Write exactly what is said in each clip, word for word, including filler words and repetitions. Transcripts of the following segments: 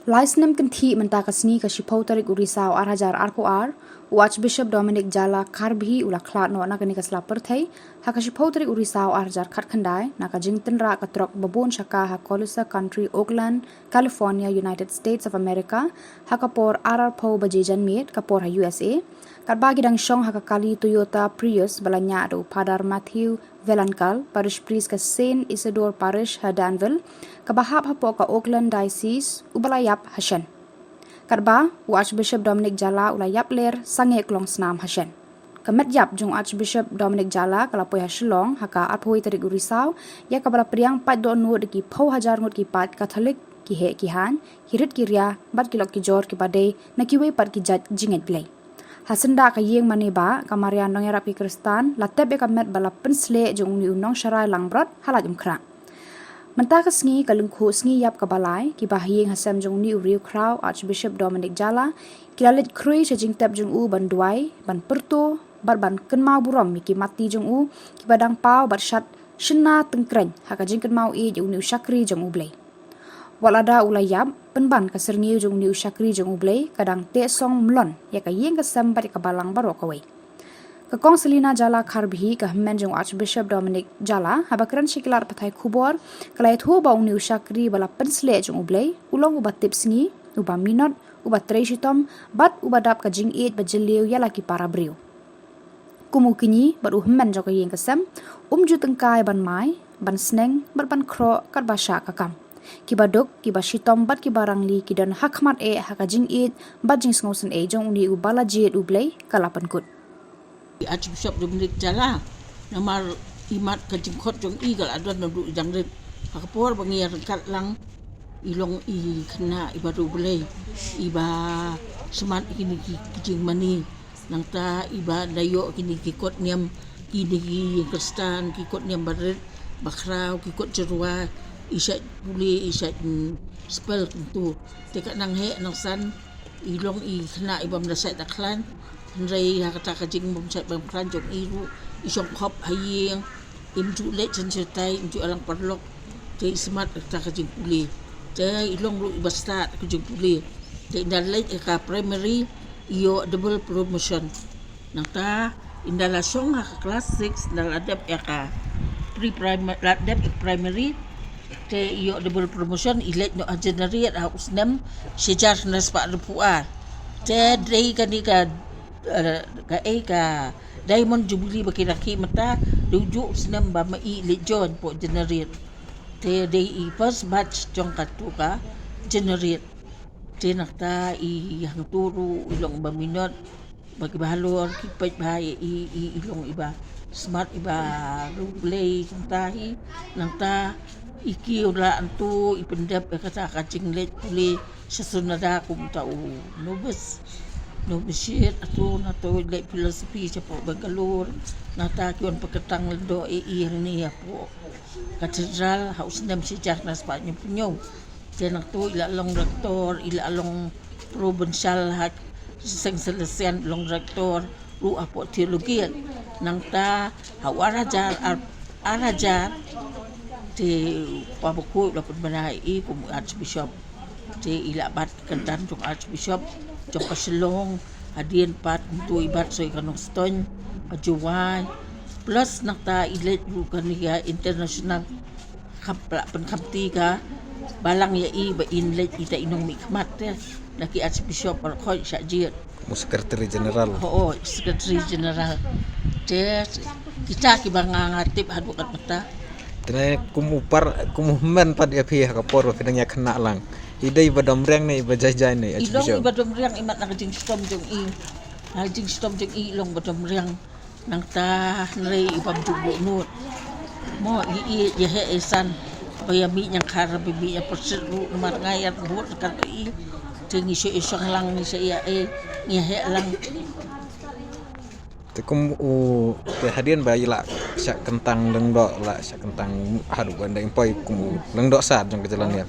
Lai snem kynthih mynta ka sngi ka shiphew tarik u Risaw ar hajar arphew ar, u Archbishop Dominic Jala Karbhi u la khlad noh na kane ka sla pyrthei, ha ka shiphew tarik u Risaw ar hajar khatkhyndai, na ka jingtynrah ka trok ba bun shaka ha Colusa Country, Oakland, California, United States of America, ha ka por ar arphew baje janmiet, ka por ha U S A. Katba ki dang shong ha ka kali Toyota Prius ba la ñiah da u Phadar Matthew Velankal, Parish Priest ka Saint Isidore Parish ha Danville, kaba hap hapoh ka Oakland Diocese, uba la ïap ha shen. Katba, u Archbishop Dominic Jala u la ïap ler sangeh klong snam ha shen. Ka met ïap jong u Archbishop Dominic Jala ka la poi ha Shillong ha ka arphew tarik u Risaw, ïa kaba la pdiang paid dohnud da ki phew hajar ngut ki paid Katholik, ki heh ki haiñ, ki rit ki ria, bad ki lok ki jor kiba dei na kiwei pat ki jait jingngeit Blei. Ha syndah ka ïing mane ba ka Maria Nongïarap ki Khristan la tep ïa ka met ba la pynshlei jong une u nongsharai langbrot ha Laitumkhrah. Mynta ka sngi ka lyngkhuh sngi ïap kaba lai, kiba ha ïing ha sem jong une u riewkhraw Archbishop Dominic Jala ki la leit khrui sha jingtep jong u ban duwai, ban pyrto bad ban kynmaw burom ïa ki matti jong u, kiba dang paw bad shad shynna tyngkreñ ha ka jingkynmaw ïeit ïa une u shakri jong U Blei. Wat lada u la ïap, pynban ka syrngiew jong une u shakri jong U Blei ka dang teh song mlien ïa ka ïing ka sem bad ïa ka balang baroh kawei. Ka Kong Selina Jala Karbhi, ka hynmen jong u Archbishop Dominic Jala, haba kren sha ki lad pathai khubor, ka la ïathuh ba une u shakri ba la pynshlei jong U Blei u long uba tipsngi, uba minot, uba trei shitom bad uba dap ka jingïeit ba jylliew ïa la ki para briew. Kum u kñi bad u hynmen jong ka ïing ka sem, um ju tyngkai ban mai, ban sneng bad ban khroh katba shah ka kam. Kiba duk, kiba shitom bad kiba rangli ki don ha khmat eh ha ka jingïeit bad jingsngewsynei jong une uba la jied U Blei, ka la pynkut. I Archbishop Dominic Jala, namar imat ka jingkhot jong i ka la don naduh i dang rit. Ha ka por ba ngi ïa ryngkat lang, i long i khynnah iba riewblei, iba smat ïa kine ki, ki jingmane. Nangta iba da ïoh kine ki kot niam, kine ki ïing Khristan, ki kot niam ba rit ba khraw, ki kot jyrwa, i shait pule, i shait, mm, spell kumto. Te ka nang heh nang san, i long i khynnah iba ym da shait da khlaiñ. Hynrei ha kata ka jingbym shait bym khlaiñ jong i ruh, i shong khop ha ïing, im ju leit shen shatai, im ju ïalang paralok. Te i smat ha kata ka jingpule. Te i long ruh iba stad ka jingpule. Te ynda leit ïa ka primary, i ïoh double promotion. Nangta ynda la shong ha ka class six, ynda la dep ïa ka pre-primary, la dep ïa ka primary, te i ïoh double promotion, i leit noh ha January ha u snem shi hajar khyndai spah arphew ar. Te dei kane ka, eh, ka, eh, ka Diamond Jubilee ba ki rakhe mynta, dei u juh u snem ba ma i leit join hapoh January. Te dei i first batch jong katu ka January. Te nangta i hangto ruh i long ba minot, ba kiba halor ki peit ba i, i, i, i long iba smat, iba riewblei kumta hi. Nangta i kiew la hangto i pyndep ïa kata ka jingleit pule sha Sunada kumta u novice. Novitiate hangto, nangta i leit philosophy shapoh Bangalore. Nangta ki wan pynkyntang lyngdoh ïa i hangne hapoh Cathedral ha u snem shi hajar khyndai spah hynñiewphew hynñiew. Te nangta i la long rector, i la long provincial ha seng Salesian, long rector ruh hapoh theology. Nangta ha u ar hajar, ar, ar hajar, te u Kpa Bakhuid u la pynbna ïa i kum Archbishop. Te i la bat kyrdan jong Archbishop jong ka Shillong, hadien pat kumto i bat sha ka Nongstoiñ, ka Jowai. Plus nangta i leit ruh kane ka international, kham pla pynkhamti ka balang ïa i ba in leit ita i nongmihkhmat te na ki Archbishop baroh khoit shah jied. Mo Secretary General. Ho, Secretary General. Te kita kiba nga, nga tip haduh katne mynta. Te ne kum u par, kum u hynmen pat ïa phi ha ka por ba phi dang ïa khynnah lang, i dei iba domriang ne iba jai jai ne, i long Archbishop? Iba domriang, imat na ka jingshitom jong i. Na ka jingshitom jong i i long ba domriang. Nangta hynrei i bym ju buh nud. Mo i, i ïa heh i san. Ba ïa mih ñiangkhar, ba mih ñiangpyrshit ruh namar nga ïa buh ryngkat bad i. Te ngi shu ïa shong lang, ngi shu ïa, eh, ngi ïa heh lang. Te kum u, te hadien ba i la shah kyntang lyngdoh, la shah kyntang haduh ban da i poi kum u lyngdoh sar jong ka jylla India.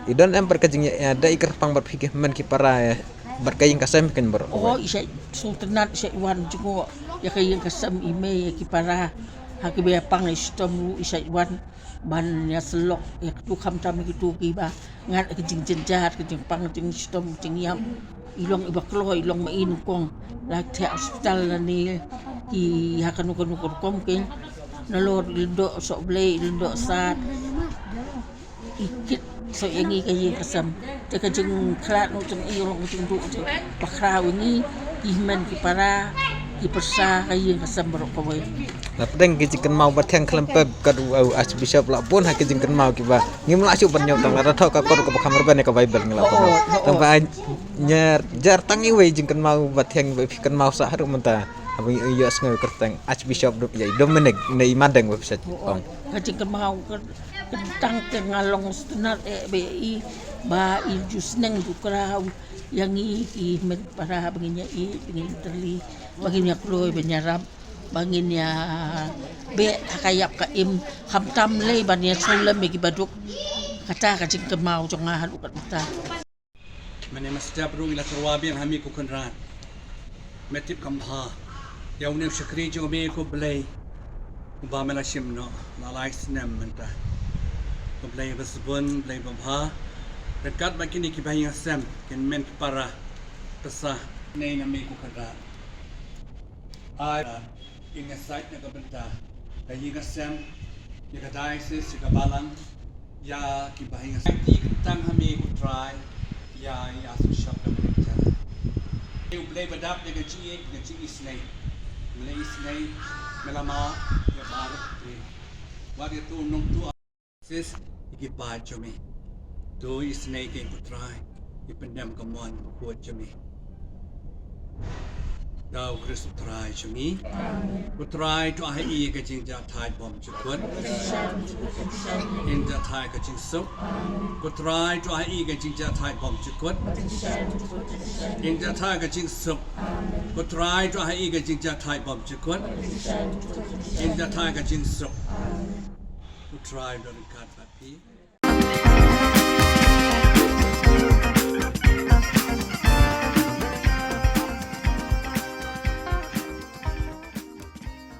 I don em bad ka jingïa, eh, da i kyrpang bad phi ki hynmen ki para, eh, bad ka ïing ka sem kan baroh? Oh, i shah sngewtynnat, i shah wan jngoh ïa ka ïing ka sem, i mei, ïa ki para. Ha kiba ïa pang ïa shitom ruh i shah wan. ban ïa sylok ïa kitu, khamtam ïa kitu kiba ngat ka jingjynjar, ka jingpang, ka jingshitom, ka jingïap. I long iba kloi, i long ma i nyngkong. La thiah hospital lane ki ha kano kano ka rukom kein. Nalor i lyngdoh sohblei, i lyngdoh sad, i kit soh ïa ngi ka ïing ka sem. Te ka jingkhlad noh jong i, i long ka jingduh jong i, ba khraw ïa ngi ki hynmen ki para, ki pyrsa, ka ïing ka sem baroh kawei. La pdeng ki jingkynmaw ba thiang khlem pep, kat u, u Archbishop la bun ha ki jingkynmaw kiba ngim lah shuh ban ñiew tang, la da thoh ka kot kaba kham rben ïa ka Baibl ngi la pynnoh. Tang ba ai ñiar jar tang iwei jingkynmaw ba thiang ba phi kynmaw sah haduh mynta. Haba ngi ïohsngew kyrteng Archbishop Dom-, ïa i Dominic ne i Madeng ba phi sa ong. Ka jingkynmaw ka, ka tang te nga long sngewtynnat eh ba i, ba i ju sneng ju khraw ïa ngi ki hynmen para, ba ngin ïa ïeit, ba ngin ïa tylli, ba ngin ïa kloi, ba ngin ïarap, ba ngin ïa beh ha ka ïap ka im, khamtam lei ban ïa sngewlem ïa kiba duk. Kata ka jingkynmaw jong nga haduh katta. Mynne mynstep ruh ngi la tyrwa biang ha me ko Kynrad. Me tip kham bha ïa une u shakri jong me ko Blei, uba me la shim noh la lai snem mynta. Ko Blei ba sbun, Blei ba bha. Ryngkat bad kine kiba ïing sem, ki hynmen ki para, pyrsa, ne na me ko Kynrad. Ai, ïa nga sait na ka bynta ka ïing ka sem, ïa ka diocese, ïa ka balang, ïa ki bahaïing. Ai ti kyntang ha me ko Trai, ïa, ïa Archbishop Dominic Jala. Ïa U Blei ba dap ïa ka jingïeit, ïa ka jingisynei. Me la isynei, me la map ïa baroh. Wat ïa tu nong tu. Sis, ïa ki paid jong me. To isynei ïa ki ko Trai, ïa pyndem ka mon bakhuid jong me. Da U Khrist U Trai jong ngi. Ko Trai to ai ïa ka jingjahthait bymjukut. Ïa ka jingthait ka jingsuk. Ko Trai to ai ïa ka jingjahthait bymjukut. Ïa ka jingthait ka jingsuk. Ko Trai to ai ïa ka jingjahthait bymjukut. Ïa ka jingthait ka jingsuk. Ko Trai to ryngkat bad phi.